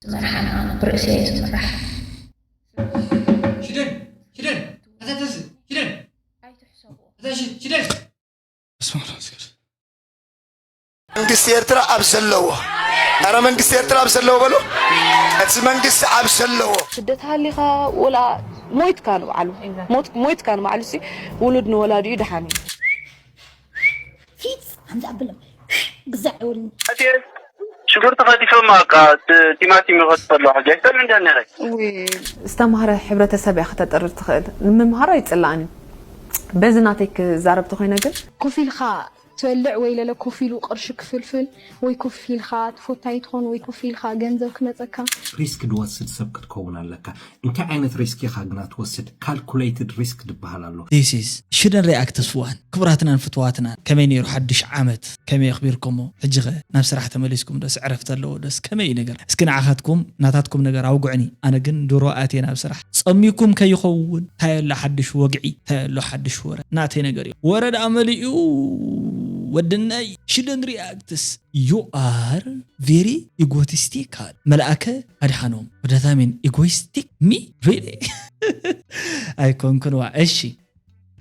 ዝመርሓና፣ ኣነ ብርእሰይ እየ ዝምራሕ። ሽደን፣ ሽደን፣ ኣታ ተዝ፣ ሽደን። ኣይትሕሰብዎ። ኣታ ሽ-፣ ሽደን። በስመ አብ ወመንፈስ ቅዱስ። መንግስቲ ኤርትራ ኣብ ዘለዎ፣ ኣረ መንግስቲ ኤርትራ ኣብ ዘለዎ በሉ። እቲ መንግስቲ ኣብ ዘለዎ። ስደት ሃሊኻ ወላ ሞይትካ ንባዕሉ። ሞት-፣ ሞይትካ ንባዕሉ ሲ ውሉድ ንወላዲኡ ደሓን እዩ። ፊት ኣምዛ ብሎ ግዛዕ ይውልን። ኣትየ ሽጉርቲ ከቲፎም፣ በቃ፣ ቲ-፣ ቲማቲም ይኸትፎ ኣለኹ። ሕጂ ኣይሰምዕን እንዲያ ነይረ። እዊ፣ ዝተማህረ ሕብረተሰብ እያ ከተጥርር ትኽእል። ንምምሃር ኣይጽላእን እዩ። በዚ ናተይ ክዛረብ ተኾይነ ግን ኮፍ ኢልካ ትበልዕ ወይ ለለ ኮፍ ኢሉ ቅርሺ ክፍልፍል ወይ ኮፍ ኢልካ ትፎታይ ትኾን ወይ ኮፍ ኢልካ ገንዘብ ክመጸካ። ሪስክ ድወስድ ሰብ ክትከውን ኣለካ። እንታይ ዓይነት ሪስክ ኢኻ ግና ትወስድ? ካልኩሌትድ ሪስክ ድበሃል ኣሎ። This is ሽደን ሪኣክትስ ዋን። ክቡራትናን ፍትዋትናን፣ ከመይ ነይሩ ሓድሽ ዓመት? ከመይ ኣኽቢርኩሞ? ሕጂ ኸ ናብ ስራሕ ተመሊስኩም ዶስ ዕረፍቲ ኣለዎ ዶስ ከመይ እዩ ነገር? እስኪ ንዓኻትኩም ናታትኩም ነገር ኣውግዑኒ። ኣነ ግን ድሮ ኣትየ ናብ ስራሕ። ጸሚኩም ከይኸውን፣ እንታይ ኣሎ ሓድሽ ወግዒ? እንታይ ኣሎ ሓድሽ ወረ? ናተይ ነገር እዩ። ወረ ደኣ መሊኡ ወድነይ። ሽደን ሪኣክትስ። You are very egotistical። መልኣከ ኣድሓኖም። What does that mean? Egoistic? Me? Really? ኣይኮንኩን ዋ። እሺ።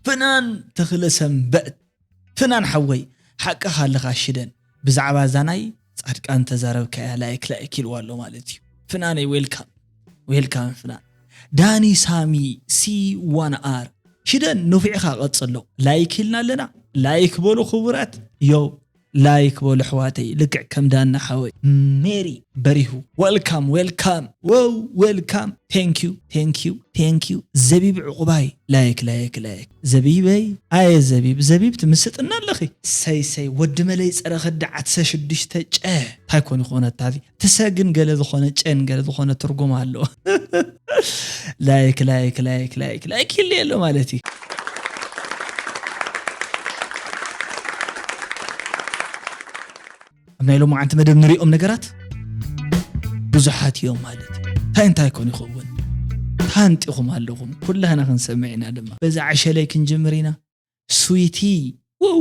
ፍናን ተኽለ ሰንበት። ፍናን ሓወይ፣ ሓቅኻ ኣለኻ ሽደን። ብዛዕባ እዛ ናይ ጻድቃን ተዛረብካያ ላይክ ላይክ ኢልዋ ኣሎ ማለት እዩ። ፍናነይ ዌልካም። ዌልካም ፍናን። ዳኒ ሳሚ ሲ ዋን ኣር። ሽደን ንፉዕኻ ቀጽሎ። ላይክ ኢልና ኣለና። ላይክ በሉ ክቡራት። ዮ ላይክ በሉ ኣሕዋተይ፣ ልክዕ ከም ዳና ሓወይ። ሜሪ በሪሁ፣ ዌልካም፣ ዌልካም፣ ዎው፣ ዌልካም። Thank you, thank you, thank you። ዘቢብ ዕቑባይ፣ ላይክ፣ ላይክ፣ ላይክ። ዘቢበይ፣ ኣየ ዘቢብ፣ ዘቢብ ትምስጥና ኣለኺ። ሰይ፣ ሰይ፣ ወዲ መለይ ጸረ ኽዲ ዓሰርተ ሽዱሽተ ጨ። እንታይ ኮን ይኾነታ እዚ? ትሰ ግን ገለ ዝኾነ ጨን ገለ ዝኾነ ትርጉም ኣለዎ። ላይክ፣ ላይክ፣ ላይክ፣ ላይክ፣ ላይክ ይለየ ኣሎ ማለት እዩ። ኣብ ናይ ሎማዓንቲ መደብ ንሪኦም ነገራት ብዙሓት እዮም ማለት እዩ። እንታይ እንታይ ኮን ይኸውን? ታንጢኹም ኣለኹም። ኩላህና ክንሰምዕ ኢና ድማ። በዛ ዓሸለይ ክንጅምር ኢና። ስዊቲ፣ ዎው!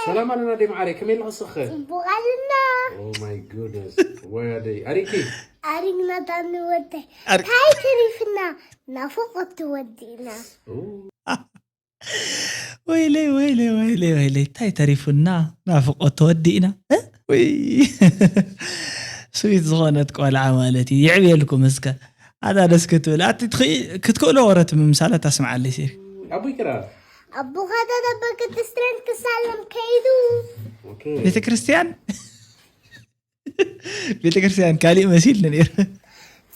ሰላም ኣለና ደይ መዓረ፣ ከመይ ኣለኺ? ጽቡቕ ኣለና። Oh my goodness። ወይ ኣደይ፣ ኣሪኪ? ኣሪግና ዳኒ ወደይ። ኣር- ታይ ተሪፍና? ናፍቖት ተወዲእና። ኡ። ወይለይ፣ ወይለይ፣ ወይለይ፣ ወይለይ፣ እንታይ ተሪፉና? ናፍቖት ተወዲእና። እ? ወይ። ስዊት ዝኾነት ቆልዓ ማለት እዩ። የዕብየልኩም እስከ። ኣታ ደስ ክትብል። ኣቲ ትኽኢ-፣ ክትክእሎ ወረ ትምምሳላ ታስምዓለይ ሲሪ። ኣቦይ ክራ። ኣቦኻ ተደበ ቅድስት ትሬንት ክሳለም ከይዱ። ኦኬ። ቤተ ክርስቲያን? ቤተ ክርስቲያን ካሊእ መሲልኒ ነይሩ።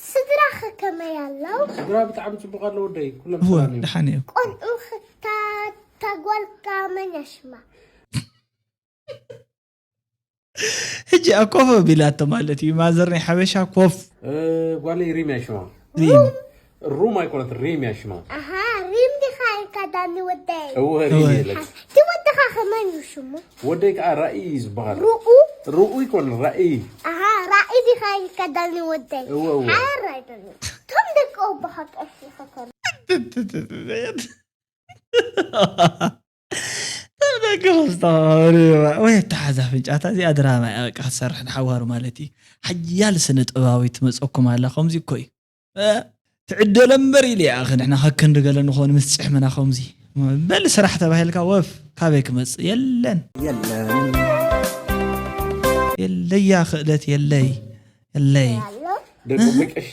ስድራኸ ከመይ ኣለዉ? ስድራ ብጣዕሚ ጽቡቕ ኣለዉ ወደይ፣ ኩሎም እወ፣ ሰላም እዮም። ደሓን እዮም። ቆልዑ ክታ-፣ ታጓልካ መን ያሽማ? ሕጂ ኣብ ኮፍ ኣቢላቶ ማለት እዩ። ማዘር ናይ ሓበሻ ኮፍ። እ፣ ጓለይ ሪም ያሽማ። ሪም። ሩም ኣይኮነት፣ ሪም ያሽማ። ኣሃ፣ ሪም ዲኻ ኢልካ ዳኒ ወደይ? እወ፣ ሪም እወ። የለት። እቲ ወድኻ ከመን እዩ ሽሙ? ወደይ ከዓ ራኢ እዩ ዝበሃል። ሩኡ? ሩኡ ይኮን፣ ራኢ። ኣሃ፣ ራኢ ዲኻ ኢልካ ዳኒ ወደይ? እወ፣ እወ። ሓራይ ዳኒ። ከም ደቂ ኦቦኻ ቀስ ኢኻ ከሎ። ደቂ ክስተባበሩ ወይ ተሓዛ ፍንጫታ እዚኣ ድራማ እያ በቃ ክትሰርሕ ንሓዋሩ ማለት እዩ። ሓያል ስነ ጥበባዊ ትመፀኩም ኣላ ከምዚ እኮ እዩ። እ፣ ትዕደለ እምበር ኢለ እያ ኣኸ ንሕና ከከንዲ ገለ ንኾን ምስ ጭሕምና ከምዚ። በል ስራሕ ተባሂልካ ወፍ ካበይ ክመጽእ የለን። የለን። የለያ ክእለት የለይ። የለይ። ደቂ ቀሺ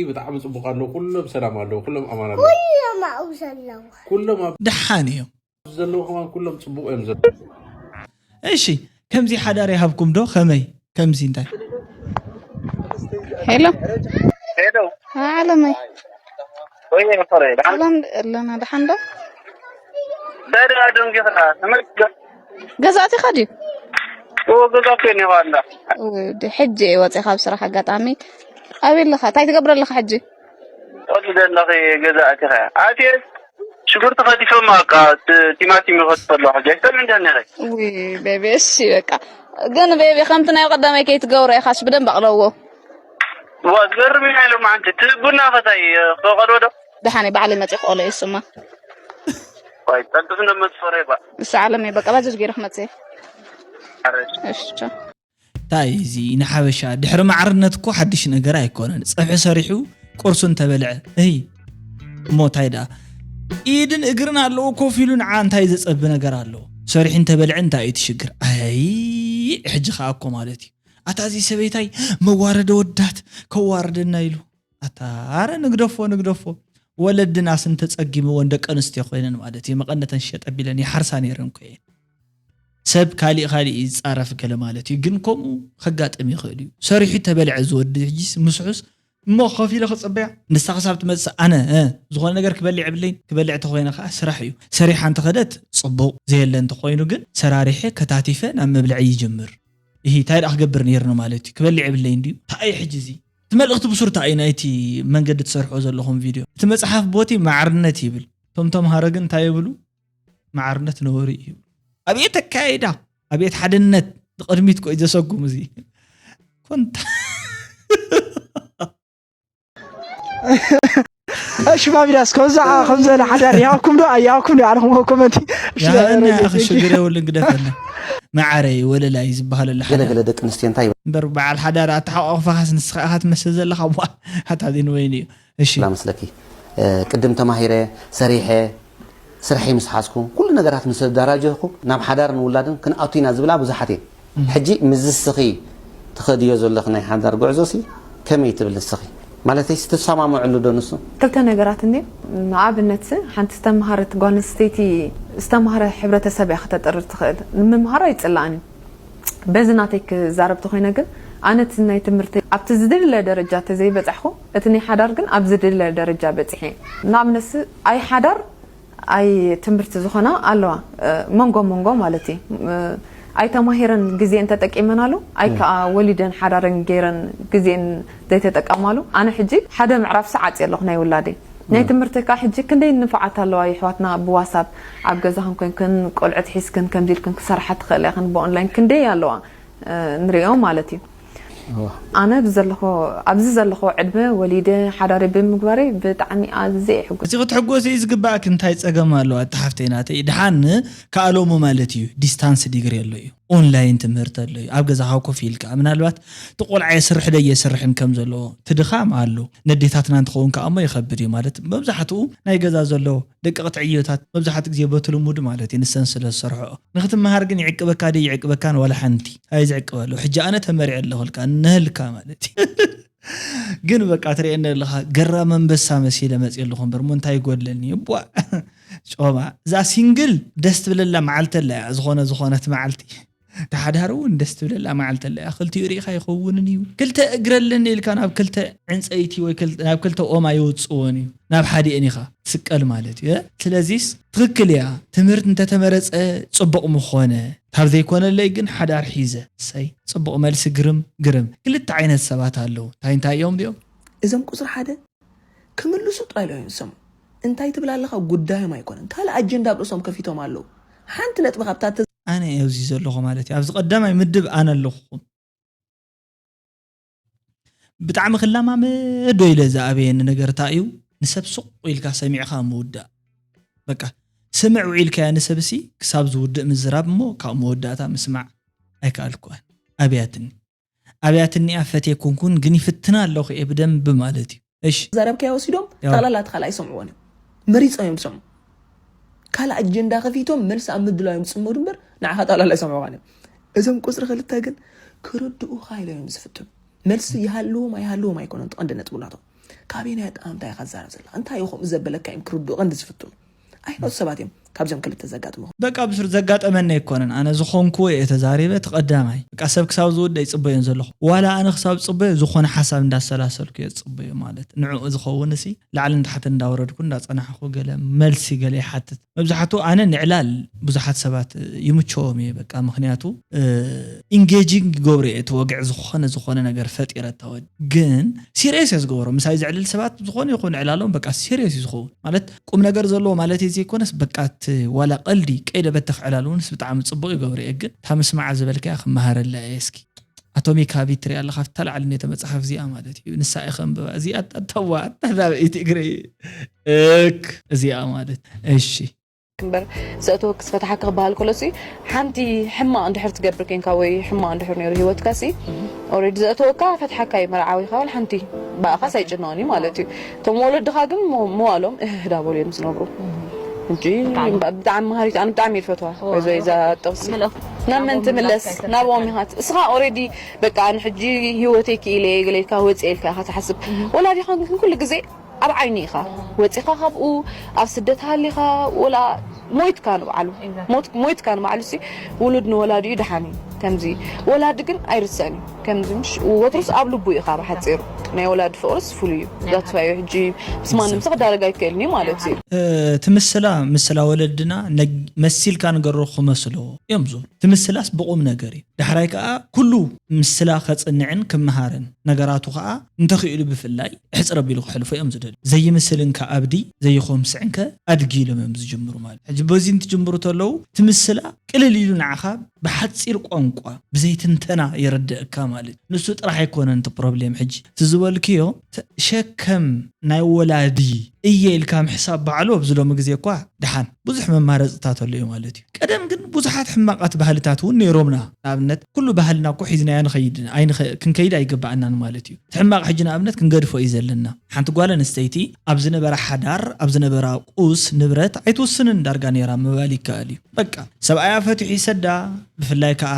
ብጣዕሚ ጽቡቕ ኣለዉ። ኩሎም ሰላም ኣለዉ። ኩሎም ኣማን ኣለዉ። ኩሎም ኣብኡ ዘለዉ። ኩሎም ኣብ ደሓን እዮም። ዘለዉ ከማን ኩሎም ጽቡቕ እዮም ዘለዉ። እሺ፣ ከምዚ ሓዳር ይሃብኩም ዶ? ከመይ? ከምዚ እንታይ? ሄሎ። ሄሎ። ዓለመይ። ወይ፣ ፈረ፣ ደሓን? ዓለም ኣለና፣ ደሓን ዶ? ሰደ ኣደንጊኻ፣ ተመልከት። ገዛ ኣቲኻ ድዩ? እዎ፣ ገዛ እኮ እኒኻ እንዳ። እዎ፣ ድ-፣ ሕጂ እየ ወፂኣ ካብ ስራሕ ኣጋጣሚ። ኣበይ ኣለኻ? እንታይ ትገብር ኣለኻ ሕጂ? ወዲ ዘለኺ ገዛ ኣቲኻ? ኣትየ ሽጉርቲ ከቲፎም፣ በቃ፣ ቲ-፣ ቲማቲም ይኸትፍ ኣለኹ። ሕጂ ኣይሰምዕን እንዲያ ነይረ። ውይ፣ ቤቢ፣ እሺ፣ በቃ። ግን ቤቢ፣ ከምቲ ናይ ቀዳማይ ከይትገብሮ ኢኻስ ብደንብ ኣቕለዎ። ዋ፣ ዝገርም እዩ ናይ ሎማዓንቲ። እቲ ቡና ኸ ታይ፣ ፈቐዶ ዶ? ደሓን እየ፣ ባዕለይ መፅእ ክቆሎ እየ እሱማ። ወይ ጠንጥስ እንደመፅፈረ ይባ እሱ ዓለም እየ፣ በቃ ባጃጅ ገይረ ክመፅእ እየ። ሓረሽ እሺ፣ ቻው። እንታይ እዚ ንሓበሻ ድሕሪ ማዕርነት እኮ ሓድሽ ነገር ኣይኮነን። ፀብሒ ሰሪሑ ቁርሱ እንተበልዐ እይ እሞ እንታይ ደኣ ኢድን እግርን ኣለዎ ኮፍ ኢሉ ንዓ እንታይ ዘፀቢ ነገር ኣለዎ? ሰሪሑ እንተበልዐ እንታይ እዩ እቲ ሽግር? ኣይ ሕጂ ከዓ እኮ ማለት እዩ ኣታ እዚ ሰበይታይ መዋረደ ወዳት ከዋርደና ኢሉ ኣታ ኣረ ንግደፎ ንግደፎ ወለድናስ እንተፀጊምወን ደቂ ኣንስትዮ ኮይነን ማለት እዩ መቐነተን ሸጠ ቢለን ይሓርሳ ነይረን እኮ እየን። ሰብ ካሊእ ካሊእ ይፃረፍ ገለ ማለት እዩ። ግን ከምኡ ከጋጥም ይኽእል እዩ። ሰሪሑ ተበልዐ ዝወዲ ሕጂስ ምስሑስ እሞ ኮፍ ኢለ ክፅበያ ንሳ ክሳብ ትመፅእ ኣነ እ፣ ዝኾነ ነገር ክበልዕ የብለይን። ክበልዕ ተኮይነ ከዓ ስራሕ እዩ። ሰሪሓ እንተኸደት ፅቡቕ ዘየለ እንተኮይኑ ግን ሰራሪሐ ከታቲፈ ናብ መብልዒ ይጅምር። ይሂ እንታይ ደኣ ክገብር ነይርኒ ማለት እዩ። ክበልዕ የብለይን ድዩ? እንታይ እዩ ሕጂ እዚ? እቲ መልእኽቲ ብሱር እንታይ እዩ ናይቲ መንገዲ ትሰርሕዎ ዘለኹም ቪድዮ? እቲ መፅሓፍ ቦቲ ማዕርነት ይብል። እቶም ተምሃሮ ግን እንታይ ይብሉ? ማዕርነት ነውሪ እዩ ይብሉ። ኣብየት ኣካይዳ ኣብየት ሓድነት ንቕድሚት ኮይ ዘሰጉም እዚ ኮንታ እሺ ማሚዳስ ከምዛ ከምዘለ ሓዳር ይሃብኩም ዶ ኣይሃብኩም ዶ ኣልኹም ኮመንቲ ያህና ያኸ ሽግር የብሉን ግደፈና። ማዓረይ ወለላይ ዝበሃለሉ ሓዳር ገለገለ ደቂ ኣንስትዮ እንታይ እምበር በዓል ሓዳር ኣተሓቋቕፋኻስ ንስኻ ኢኻ ትመስል ዘለኻ ዋ ኣታ ዚን ወይኒ እዩ። እሺ ይብላ መስለኪ? እ፣ ቅድም ተማሂረ ሰሪሐ ስርሐይ ምስ ሓዝኩ ኩሉ ነገራት ምስ ኣዳራጀኹ ናብ ሓዳር ንውላድን ክንኣቱ ኢና ዝብላ ብዙሓት እየን። ሕጂ ምስዚ እስኺ ትኸድዮ ዘለኺ ናይ ሓዳር ጉዕዞ ሲ ከመይ ትብል ንስኺ? ማለተይ ትሰማምዕሉ ዶ ንሱ? ክልተ ነገራት እንዲ ንኣብነት ሓንቲ ዝተምሃረት ጓል ኣንስተይቲ ዝተምሃረ ሕብረተሰብ እያ ክተጥርር ትኽእል። ንምምሃር ኣይፅላእን እዩ። በዚ ናተይ ክዛረብ ተኮይነ ግን ኣነ እቲ ናይ ትምህርቲ ኣብቲ ዝድለ ደረጃ ተዘይበፃሕኩ እቲ ናይ ሓዳር ግን ኣብ ዝድለ ደረጃ በፂሐ። ንኣብነት ኣይ ሓዳር ኣይ ትምህርቲ ዝኾና ኣለዋ መንጎ መንጎ ማለት እዩ። ኣይ ተማሂረን ግዜን ተጠቂመናሉ ኣይ ከዓ ወሊደን ሓዳረን ገይረን ግዜን ዘይተጠቀማሉ ኣነ ሕጂ ሓደ ምዕራፍ ሰዓፂ ኣለኹ ናይ ውላደይ ናይ ትምህርቲ ከዓ ሕጂ ክንደይ ንፋዓት ኣለዋ ይሕዋትና ብዋሳብ ኣብ ገዛኽን ኮንክን ቆልዑት ሒዝክን ከምዚ ኢልክን ክሰርሓ ትኽእላ ኢኽን ብኦንላይን ክንደይ ኣለዋ ንሪኦ ማለት እዩ። ኣነ ኣብዚ ዘለኹ ዕድመ ወሊደ ሓዳሪ ብምግባረይ ብጣዕሚ ኣዝየ ይሕጎስ። እዚ ክትሕጎሲ እዩ ዝግባእኪ እንታይ ፀገም ኣለዋ ኣታ ሓፍተይ ናተይ ደሓን ከኣለሙ ማለት እዩ distance degree ኣሎ እዩ online ትምህርቲ ኣሎ እዩ ኣብ ገዛኻ ኮፍ ኢልካ ምናልባት እቲ ቆልዓ የስርሕ ዶ የስርሕን ከም ዘለዎ እቲ ድኻም ኣሎ ነዴታትና እንትኸውን ከዓ እሞ ይኸብድ እዩ ማለት መብዛሕትኡ ናይ ገዛ ዘሎ ደቀቕቲ ዕዮታት መብዛሕትኡ ግዜ በቲ ልሙድ ማለት እዩ ንሰን ስለ ዝሰርሕኦ ንክትመሃር ግን ይዕቅበካ ዶ ይዕቅበካን ዋላ ሓንቲ ኣይ ዝዕቅበሉ ሕጂ ኣነ ተመሪዐ ኣለኹልካ እነህልካ ማለት እዩ ግን በቃ ትርእየኒ ኣለኻ ገራም ኣንበሳ መሲለ መፅእ ኣለኹ እምበር ሞ እንታይ ይጎድለኒ ቧ ጮማ እዛ ሲንግል ደስ ትብለላ መዓልቲ ኣላ እያ ዝኾነ ዝኾነት መዓልቲ ተሓዳሪ እውን ደስ ትብለላ መዓልቲ ኣላ እያ ክልቲኡ ርኢኻ ይኸውንን እዩ ክልተ እግሪ ኣለኒ ኢልካ ናብ ክልተ ዕንፀይቲ ወይ ናብ ክልተ ኦም ኣይወፅዎን እዩ ናብ ሓዲአን ኢኻ ትስቀል ማለት እዩ ስለዚስ ትኽክል እያ ትምህርት እንተተመረፀ ፅቡቕ ምኾነ ካብ ዘይኮነለይ ግን ሓዳር ሒዘ እሰይ ፅቡቕ መልሲ ግርም ግርም ክልተ ዓይነት ሰባት ኣለዉ እንታይ እንታይ እዮም ዚኦም እዞም ቁፅሪ ሓደ ክምልሱ ጥራይ ኢሎም ይሰሙ እንታይ ትብል ኣለኻ ጉዳዮም ኣይኮነን ካልእ ኣጀንዳ ኣብ ርእሶም ከፊቶም ኣለዉ ሓንቲ ነጥቢ ካብታ ኣነ ኣብዚ ዘለኹ ማለት እዩ ኣብዚ ቀዳማይ ምድብ ኣነ ኣለኹኹም ብጣዕሚ ክለማመዶ ኢለ ዝኣበየኒ ነገር እንታይ እዩ ንሰብ ሱቕ ኢልካ ሰሚዕኻ ምውዳእ በቃ ስምዕ ውዒልካያ ንሰብ ሲ ክሳብ ዝውድእ ምዝራብ እሞ ካብ መወዳእታ ምስማዕ ኣይከኣልኩን ኣብያትኒ ኣብያትኒ እያ ፈትየ ኩንኩን ግን ይፍትና ኣለኹ እየ ብደንቢ ማለት እዩ እሽ ዘረብካያ ወሲዶም ጠቕላላ እቲ ካልኣይ ይሰምዕዎን እዮም መሪፆም እዮም ዝሰምዑ ካልእ ኣጀንዳ ከፊቶም መልሲ ኣብ ምድላው እዮም ዝፅመዱ እምበር ንዓኻ ጠቕላላ ይሰምዑኻን እዮም እዞም ቁፅሪ ክልተ ግን ክርድኡኻ ኢሎም እዮም ዝፍትኑ መልሲ ይሃልዎም ኣይሃልዎም ኣይኮነን ቀንዲ ነጥቡ ናቶም ካበየናይ ኣጠማምታ ኢኻ ትዛረብ ዘለኻ እንታይ እዩ ከምኡ ዘበለካ እዮም ክርድኡ ቀንዲ ዝፍትኑ ኣይኖት ሰባት እዮም ካብዞም ክልተ ዘጋጥሙ በቃ ብሱር ዘጋጠመኒ ኣይኮነን ኣነ ዝኾንኩዎ እየ ተዛሪበ እቲ ቀዳማይ በቃ ሰብ ክሳብ ዝውደ ይፅበዮን ዘለኹ ዋላ ኣነ ክሳብ ዝፅበዮ ዝኾነ ሓሳብ እንዳሰላሰልኩ እየ ዝፅበዮ ማለት ንዕኡ ዝኸውን ሲ ላዕልን ታሕትን እንዳወረድኩ እንዳፀናሕኩ ገለ መልሲ ገለ ይሓትት መብዛሕትኡ ኣነ ንዕላል ብዙሓት ሰባት ይምቸዎም እየ በቃ ምክንያቱ engaging ይገብሮ እየ እቲ ወግዒ ዝኾነ ዝኾነ ነገር ፈጢረ እተወድ ግን serious እየ ዝገብሮ ምሳይ ዘዕልል ሰባት ዝኾነ ይኹን ዕላሎም በቃ serious እዩ ዝኸውን ማለት ቁም ነገር ዘለዎ ማለት እዩ ዘይኮነስ በቃ እቲ ዋላ ቀልዲ ቀይደ በተኽ ዕላል እውንስ ብጣዕሚ ፅቡቅ ይገብሮ እየ ግን እታ ምስማዓ ዝበልካያ ክመሃረላ እየ እስኪ ኣቶሚክ ሃቢት ትሪኣ ኣለካ፣ ኣብታ ላዕሊ ነተ መፅሓፍ እዚኣ ማለት እዩ። ንሳ ኢኸ ኣንብባ እዚኣ። ኣታዋ ኣታ ናበይ ትግረይ እክ እዚኣ ማለት። እሺ። እምበር ዘእተወክስ ፈትሓካ ክበሃል ከሎ ሲ ሓንቲ ሕማቕ እንድሕር ትገብር ኮንካ ወይ ሕማቕ እንድሕር ነይሩ ሂወትካ ሲ ኦልሬዲ ዘእተወካ ፈትሓካ እዩ። መርዓዊ ኢኻ ዋላ ሓንቲ ብኣኻስ ኣይጭነቕን እዩ ማለት እዩ። እቶም ወለድኻ ግን ሞ- መዋሎም እህህ ዳበሉ እዮም ዝነብሩ። እንጂ ብጣዕሚ መሃሪት ኣነ ብጣዕሚ እየ ዝፈትዋ። ወይ እዛ ጥቕሲ ናብ መን ትምለስ ናብኦም ኢኻ። እስኻ ኦልሬዲ በቃ ኣነ ሕጂ ሂወተይ ክኢለ እየ ገለ ኢልካ ወፅእ ኢልካ ኢኻ ትሓስብ። ወላዲኻ ግን ኩሉ ግዜ ኣብ ዓይኒ ኢኻ ወፂኻ ካብኡ ኣብ ስደት ሃሊኻ ወላ ሞይትካ ንባዕሉ ሞት- ሞይትካ ንባዕሉ ሲ ውሉድ ንወላዲኡ ደሓን እዩ። ከምዚ ወላዲ ግን ኣይርሰን እዩ። ከምዚ ምሽ ወትሩስ ኣብ ልቡ ኢኻ ብሓፂሩ ናይ ወላዲ ፍቕርስ ፍሉይ እዩ። ዛትፋዩ ሕጂ ምስ ማንም ሰ ክዳረግ ኣይክእልን እዩ ማለት እዩ። እ፣ ትምስላ ምስላ ወለድና ነግ- መሲልካ ንገሮ ክመስሎ እዮም ዝብሉ። ትምስላስ ብቁም ነገር እዩ። ዳሕራይ ከዓ ኩሉ ምስላ ከፅንዕን ክመሃርን ነገራቱ ከዓ እንተኽኢሉ ብፍላይ ሕፅር ኣቢሉ ክሕልፎ እዮም ዝደልዩ። ዘይምስልንከ ኣብዲ ዘይኮምስዕንከ ኣድጊ ኢሎም እዮም ዝጅምሩ ማለት ሕጂ በዚ እንትጅምሩ ተለዉ ትምስላ ቅልል ኢሉ ንዓኻ ብሓፂር ቋንቋ ብዘይትንተና የረድእካ ማለት እዩ። ንሱ ጥራሕ ኣይኮነን እቲ ፕሮብሌም ሕጂ እቲ ዝበልክዮ ተ- ሸከም ናይ ወላዲ እየ ኢልካ ምሕሳብ ባዕሉ ኣብዚ ሎሚ ግዜ እኳ ደሓን ብዙሕ መማረፅታት ኣሎ እዩ ማለት እዩ። ቀደም ግን ብዙሓት ሕማቓት ባህልታት እውን ነይሮምና። ንኣብነት ኩሉ ባህልና እኮ ሒዝናዮ ንኸይድ ኣይንኸ- ክንከይድ ኣይገባኣናን ማለት እዩ። እቲ ሕማቕ ሕጂ ንኣብነት ክንገድፎ እዩ ዘለና። ሓንቲ ጓል ኣንስተይቲ ኣብ ዝነበራ ሓዳር ኣብ ዝነበራ ቁስ ንብረት ኣይትውስንን ዳርጋ ነይራ ምባል ይከኣል እዩ። በቃ ሰብኣያ ፈትሑ ይሰዳ። ብፍላይ ከዓ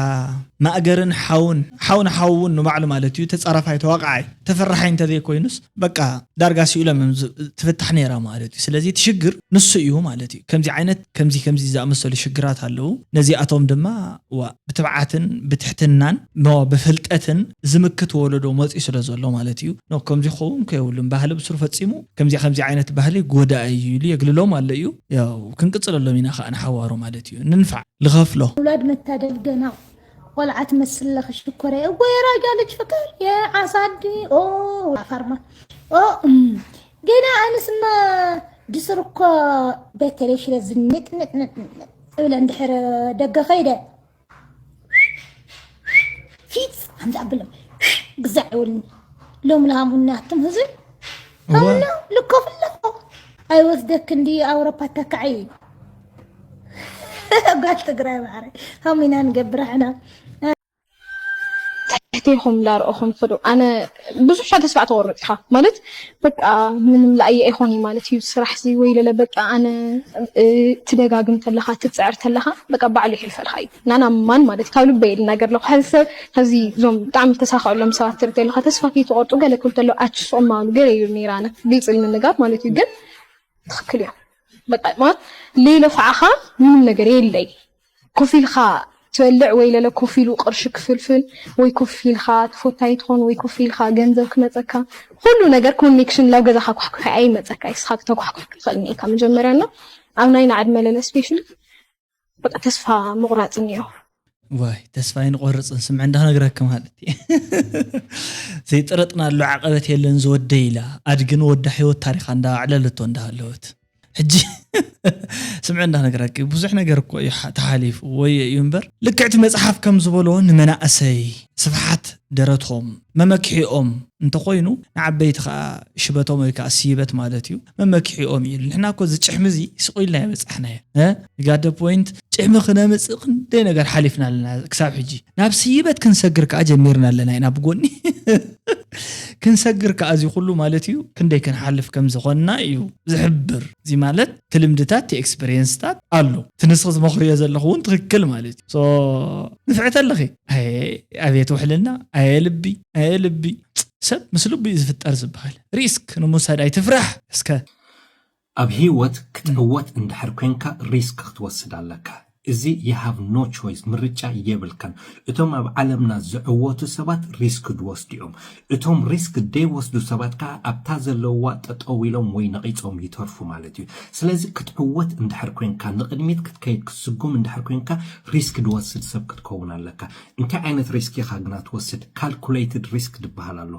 ማእገርን ሓውን ሓውን ሓውን ንባዕሉ ማለት እዩ ተፃራፋይ ተዋቃዓይ ተፈራሓይ እንተዘይኮይኑስ በቃ ዳርጋ ስኢሎም እዮም ዝ- ትፍታሕ ነይራ ማለት እዩ። ስለዚ እቲ ሽግር ንሱ እዩ ማለት እዩ። ከምዚ ዓይነት ከምዚ ከምዚ ዝኣመሰሉ ሽግራት ኣለዉ። ነዚኣቶም ድማ ዋ ብትብዓትን ብትሕትናን ሞ ብፍልጠትን ዝምክት ወለዶ መፅኡ ስለ ዘሎ ማለት እዩ። ኖ ከምዚ ክኸውን ከየብሉን ባህሊ ብስሩ ፈፂሙ ከምዚ ከምዚ ዓይነት ባህሊ ጎዳኢ እዩ ኢሉ የግልሎም ኣሎ እዩ። ያው ክንቅፅለሎም ኢና ከዓ ንሓዋሩ ማለት እዩ። ንንፋዕ ልኸፍሎ ውላድ መታደል ገና ቆልዓ ትመስል ኣለኺ ሽኮረይ። እወ የራጃ ልጅ ፍቅር የዓሳዲ ኦ ፋርማ ኦ እም። ገና ኣንስማ ድስር እኮ በተለይ ሽለ ዝንጥንጥንጥንጥ እብለ እንድሕር ደገ ኸይደ ፊት ከምዚ ኣብሎም ግዛዕ ይብልኒ ሎም ለሃሙና ኣቱም ህዝብ እዋ። ኣምኖ ልኮፍ ኣለኹ ኣይወስደክ እንዲ ኣውሮፓ ተካዓይ እዩ ጓል ትግራይ ማዕረ ከምኡ ኢና ንገብር ኣሕና ትሕቴኹም ላርኦኹም ክዱ ኣነ ብዙሕ ተስፋ ተቆርጥ ኢኻ ማለት በቃ ምንም ለኣየ ኣይኾን ማለት እዩ ስራሕ ዚ ወይ ለለ በቃ ኣነ እ፣ ትደጋግም ተለኻ ትፅዕር ተለኻ በቃ ባዕሉ ይሕልፈልካ እዩ ናና ማን ማለት ካብ ልበ የድናገር ኣለኹ ሕዚ ሰብ ከዚ እዞም ብጣዕሚ ተሳኸዐሎም ሰባት ትርኢ ተለኻ ተስፋ ከይትቆርጡ ገለ ክብል ተሎ ኣች ስቕማሉ ገለ ይብል ነይራነ ግልፂ ንምንጋር ማለት እዩ ግን ትኽክል እዮም በቃ ማለት ለይለፋዕኻ ምንም ነገር የለይ ኮፍ ኢልካ ትበልዕ ወይ ለለ ኮፍ ኢሉ ቅርሺ ክፍልፍል ወይ ኮፍ ኢልካ ተፎታይ ትኾን ወይ ኮፍ ኢልካ ገንዘብ ክመፀካ ኩሉ ነገር ኮኔክሽን ላብ ገዛኻ ኳሕኩሒ ኣይመፀካ እስኻ ክተኳሕኩሕ ክኽእል ኒካ መጀመርያ ና ኣብ ናይ ናዕድ መለለ ስፔሽሊ በቃ ተስፋ ምቁራፅ እኒኦ ዋይ ተስፋ ኣይንቆርፅን ስምዕ እንዳክነግረክ ማለት እዩ ዘይጠረጥናሉ ዓቐበት የለን ዝወደ ኢላ ኣድግን ወዳ ህይወት ታሪኻ እንዳዕለለቶ እንዳሃለወት ሕጂ ስምዕ እንዳነገረኪ ብዙሕ ነገር እኮ እዩ ተሓሊፉ ወይ እዩ እምበር ልክዕቲ መፅሓፍ ከም ዝበሎ ንመናእሰይ ስፍሓት ደረቶም መመክሒኦም እንተኮይኑ ንዓበይቲ ከዓ ሽበቶም ወይ ከዓ ስይበት ማለት እዩ መመክሒኦም እዩ ንሕና እኮ እዚ ጭሕሚ እዚ ስቁ ኢልና የበፃሕናዮ ጋደ ፖይንት ጭሕሚ ክነምፅእ ክንደይ ነገር ሓሊፍና ኣለና ክሳብ ሕጂ ናብ ስይበት ክንሰግር ከዓ ጀሚርና ኣለና ኢና ብጎኒ ክንሰግር ከዓ እዚ ኩሉ ማለት እዩ ክንደይ ክንሓልፍ ከም ዝኾንና እዩ ዝሕብር እዚ ማለት እቲ ልምድታት እቲ ኤክስፔሪየንስታት ኣሎ እቲ ንስኺ ዝመኽርዮ ዘለኹ እውን ትኽክል ማለት እዩ ንፍዕቲ ኣለኺ ኣየ ኣቤት ውሕልና ኣየ ልቢ ኣየ ልቢ ሰብ ምስ ልቡ እዩ ዝፍጠር ዝበሃል ሪስክ ንምውሳድ ኣይትፍራሕ እስከ ኣብ ህይወት ክትዕወት እንድሕር ኮንካ ሪስክ ክትወስድ ኣለካ። እዚ you have no choice ምርጫ የብልካን። እቶም ኣብ ዓለምና ዝዕወቱ ሰባት ሪስክ ድወስዱ እዮም። እቶም ሪስክ ደይወስዱ ሰባት ከዓ ኣብታ ዘለውዋ ጠጠው ኢሎም ወይ ነቒጾም ይተርፉ ማለት እዩ። ስለዚ ክትዕወት እንድሕር ኮንካ ንቕድሚት ክትከይድ ክትስጉም እንድሕር ኮንካ ሪስክ ድወስድ ሰብ ክትከውን ኣለካ። እንታይ ዓይነት ሪስክ ኢኻ ግና ትወስድ? ካልኩሌትድ ሪስክ ድበሃል ኣሎ።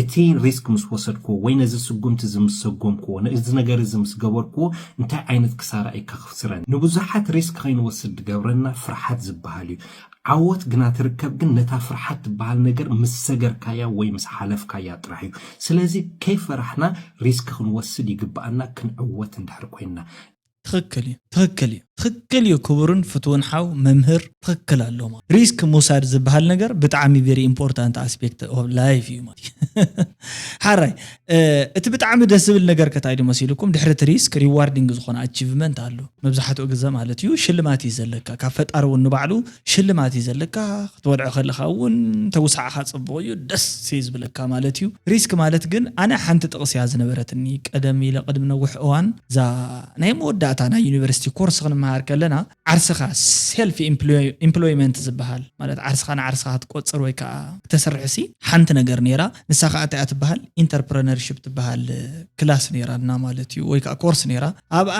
እቲ ሪስክ ምስ ወሰድክዎ ወይ ነዚ ስጉምቲ እዚ ምስ ሰጎምክዎ፣ ነዚ ነገር እዚ ምስ ገበርክዎ እንታይ ዓይነት ክሳራ እየ ከኽስረ? ንብዙሓት ሪስክ ከይንወስድ ዝገብረና ፍርሓት ዝበሃል እዩ። ዓወት ግና ትርከብ ግን ነታ ፍርሓት ትበሃል ነገር ምስ ሰገርካያ ወይ ምስ ሓለፍካያ ጥራሕ እዩ። ስለዚ ከይፈራሕና ሪስክ ክንወስድ ይግብኣና፣ ክንዕወት እንድሕር ኮይንና። ትኽክል እዩ ትኽክል እዩ ትኽክል እዩ። ክቡርን ፍትውን ሓው መምህር ትኽክል ኣሎ። ሪስክ ምውሳድ ዝበሃል ነገር ብጣዕሚ very important aspect of life እዩ ማለት እዩ። ሓራይ እቲ ብጣዕሚ ደስ ዝብል ነገር ከታይ ዶ መሲልኩም፣ ድሕሪ እቲ ሪስክ ሪዋርዲንግ ዝኾነ ኣቺቭመንት ኣሎ። መብዛሕትኡ ግዘ ማለት እዩ ሽልማት እዩ ዘለካ፣ ካብ ፈጣሪ እውን ንባዕሉ ሽልማት እዩ ዘለካ። ክትወድዖ ከለካ እውን ተውሳዕካ ፅቡቅ እዩ፣ ደስ እዩ ዝብለካ ማለት እዩ። ሪስክ ማለት ግን ኣነ ሓንቲ ጥቕስ እያ ዝነበረትኒ ቀደም ኢለ ቅድሚ ነዊሕ እዋን፣ እዛ ናይ መወዳእታ ናይ ዩኒቨርሲቲ ኮርስ ክንመሃር ከለና ዓርስኻ ሰልፍ ኢምፕሎይመንት ዝበሃል ማለት ዓርስኻ ንዓርስኻ ክትቆፅር ወይ ከዓ ክተሰርሕ ሲ ሓንቲ ነገር ነይራ። ንሳ ከዓ እንታይ እያ ትበሃል? ኢንተርፕረነርሽፕ ትበሃል ክላስ ነይራና ማለት እዩ፣ ወይ ከዓ ኮርስ ነይራ። ኣብኣ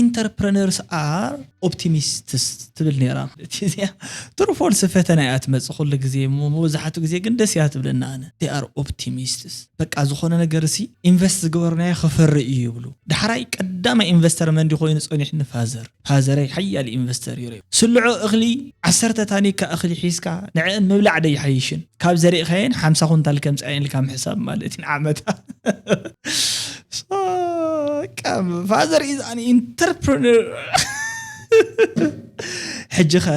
ኢንተርፕረነርስ ኣር ኦፕቲሚስትስ ትብል ነይራ ማለት እዩ። እዚኣ ትሩ ፎልስ ፈተና እያ ትመፅእ ኩሉ ግዜ፣ መብዛሕትኡ ግዜ ግን ደስ እያ ትብለና። ኣነ they are optimists፣ በቃ ዝኾነ ነገር ሲ ኢንቨስት ዝገበርናዮ ክፈሪ እዩ ይብሉ። ዳሕራይ ቀዳማይ ኢንቨስተር መን ድዩ ኮይኑ ፀኒሕኒ? ፋዘር። ፋዘረይ ሓያል ኢንቨስተር እዩ። ስልዖ እኽሊ ዓሰርተ ታኒካ እኽሊ ሒዝካ ንዕአን ምብላዕ ዶ ይሓይሽን? ካብ ዘሪእኻየን ሓምሳ ኩንታል ከምፅኣየን ኢልካ ምሕሳብ ማለት እዩ ንዓመታ። ፋዘር ኢዝ ኣን ኢንተርፕረነር። ሕጂ ኸ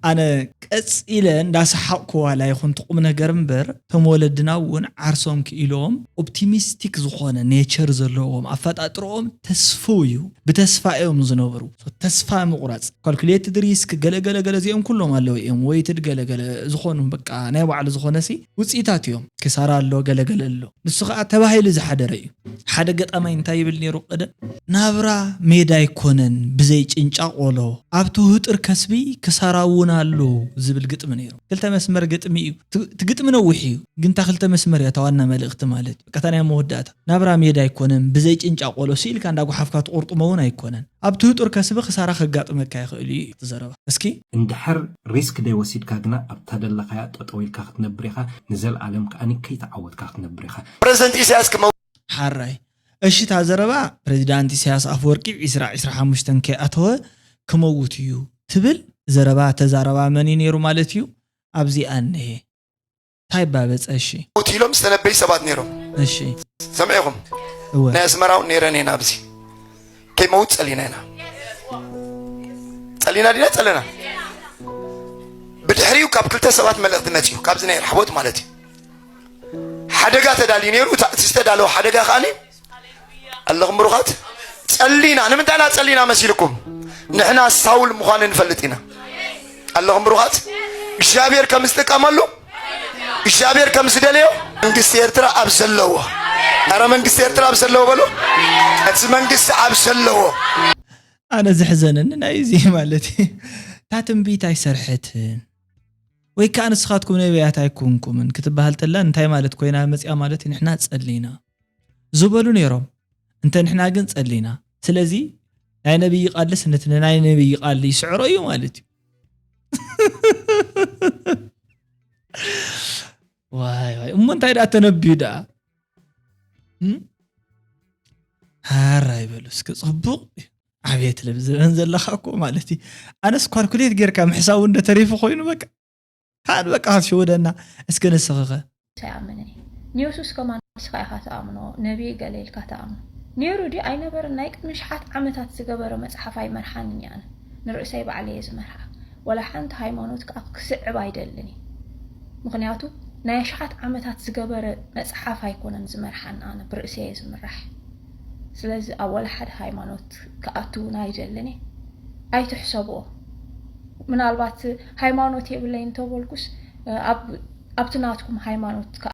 ኣነ ቀፂለ እንዳሰሓቕኩ ዋላ ይኹን ቁም ነገር እምበር፣ እቶም ወለድና እውን ዓርሶም ክኢሎም ኦፕቲሚስቲክ ዝኾነ ኔቸር ዘለዎም፣ ኣፈጣጥሮኦም ተስፍው እዩ። ብተስፋ እዮም ዝነብሩ። ተስፋ ምቑራፅ፣ ካልኩሌትድ ሪስክ፣ ገለገለ ገለ እዚኦም ኩሎም ኣለዉ እዮም። ወይትድ ገለገለ ዝኾኑ በቃ ናይ ባዕሉ ዝኾነ ሲ ውፅኢታት እዮም። ክሳራ ኣሎ፣ ገለገለ ኣሎ። ንሱ ከዓ ተባሂሉ ዝሓደረ እዩ። ሓደ ገጣማይ እንታይ ይብል ነይሩ ቀደም? ናብራ ሜዳ ኣይኮነን ብዘይ ጭንጫ ቆሎ፣ ኣብ ትህጥር ከስቢ ክሳራ እውን ኣሎ ዝብል ግጥሚ ነይሩ። ክልተ መስመር ግጥሚ እዩ። እቲ ግጥሚ ነዊሕ እዩ፣ ግን እታ ክልተ መስመር እያ እታ ዋና መልእኽቲ ማለት እዩ። በቃ እታ ናይ መወዳእታ ናብራ ሜዳ ኣይኮነን ብዘይ ጭንጫ ቆሎ፣ ስኢልካ እንዳ ጓሓፍካ ትቑርጥሞ እውን ኣይኮነን። ኣብ ትህጡር ከስቢ ክሳራ ከጋጥመካ ይኽእል እዩ እቲ ዘረባ። እስኪ እንድሕር ሪስክ ደይ ወሲድካ ግና ኣብታ ደለኻያ ጠጠው ኢልካ ክትነብር ኢኻ፣ ንዘልኣለም ከኣ ከይተዓወትካ ክትነብር ኢኻ። ፕረዚደንት ኢሳያስ ክመ ሓራይ እሺ፣ እታ ዘረባ ፕሬዚዳንት ኢሳያስ ኣፈወርቂ ዒስራ ዒስራ ሓሙሽተ ከይኣተወ ክመውት እዩ ትብል ዘረባ ተዛረባ መን እዩ ነይሩ ማለት እዩ? ኣብዚኣ እነሄ። እንታይ ባበፀ? እሺ። ሞት ኢሎም ዝተነበዩ ሰባት ነይሮም። እሺ። ሰምዒኹም? እወ። ናይ ኣስመራ እውን ነይረን ኢና ኣብዚ። ከይመውት ጸሊና ኢና። ጸሊና ዲና ጸለና? ብድሕሪኡ ካብ ክልተ ሰባት መልእኽቲ መጺኡ፣ ካብዚ ናይ ራሕቦት ማለት እዩ። ሓደጋ ተዳልዩ ነይሩ። እታ እቲ ዝተዳለወ ሓደጋ ከኣኒ ኣለኹም ብሩኻት፣ ጸሊና። ንምንታይ ኢና ጸሊና መሲልኩም? ንሕና ሳውል ምዃኑ ንፈልጥ ኢና። ኣለኹም ብሩኻት፣ እግዚኣብሔር ከም ዝጥቀመሉ፣ እግዚኣብሔር ከም ዝደለዮ፣ መንግስቲ ኤርትራ ኣብ ዘለዎ፣ ኣረ መንግስቲ ኤርትራ ኣብ ዘለዎ በሉ። እቲ መንግስቲ ኣብ ዘለዎ። ኣነ ዝሕዘነኒ ናይ እዚ ማለት እዩ። እታ ትንቢት ኣይሰርሐትን ወይ ከዓ ንስኻትኩም ነቢያት ኣይኮንኩምን ክትበሃል ተላ እንታይ ማለት ኮይና መፅያ ማለት እዩ? ንሕና ጸሊና ዝበሉ ነይሮም። እንተ ንሕና ግን ጸሊና፣ ስለዚ ናይ ነቢይ ቃልስ ነቲ ናይ ነቢይ ቃል ይስዕሮ እዩ ማለት እዩ። ዋይ ዋይ፣ እሞ እንታይ ደኣ ተነብዩ ደኣ? እም? ሃራ ይበሉ እስኪ፣ ጽቡቕ እዩ። ዓቤት ልብ ዘበን ዘለኻ እኮ ማለት እዩ። ኣነስ ኳልኩሌት ጌርካ ምሕሳቡ እንደ ተሪፉ ኮይኑ በቃ። ካን በቃ ክትሽውደና እስኪ ንስኽኸ። ኣይኣምንን እየ። ንየሱስ ከማን ንስኻ ኢኻ ትኣምኖ፣ ነቢይ ገለ ኢልካ ትኣምኖ። ነይሩ ድዩ ኣይነበረን ናይ ቅድሚ ሽሓት ዓመታት ዝገበረ መጽሓፍ ኣይመርሓንን እየ ኣነ። ንርእሰይ ባዕለየ ዝመርሓ። ወላ ሓንቲ ሃይማኖት ከኣ ክስዕብ ኣይደልን እየ። ምኽንያቱ ናይ ኣሽሓት ዓመታት ዝገበረ መጽሓፍ ኣይኮነን ዝመርሓኒ ኣነ፣ ብርእሰየ ዝምራሕ። ስለዚ ኣብ ወላ ሓደ ሃይማኖት ክኣቱ እውን ኣይደልን እየ። ኣይትሕሰብኦ። ምናልባት ሃይማኖት የብለይ እንተበልኩስ፣ ኣብ ኣብቲ ናትኩም ሃይማኖት ከኣ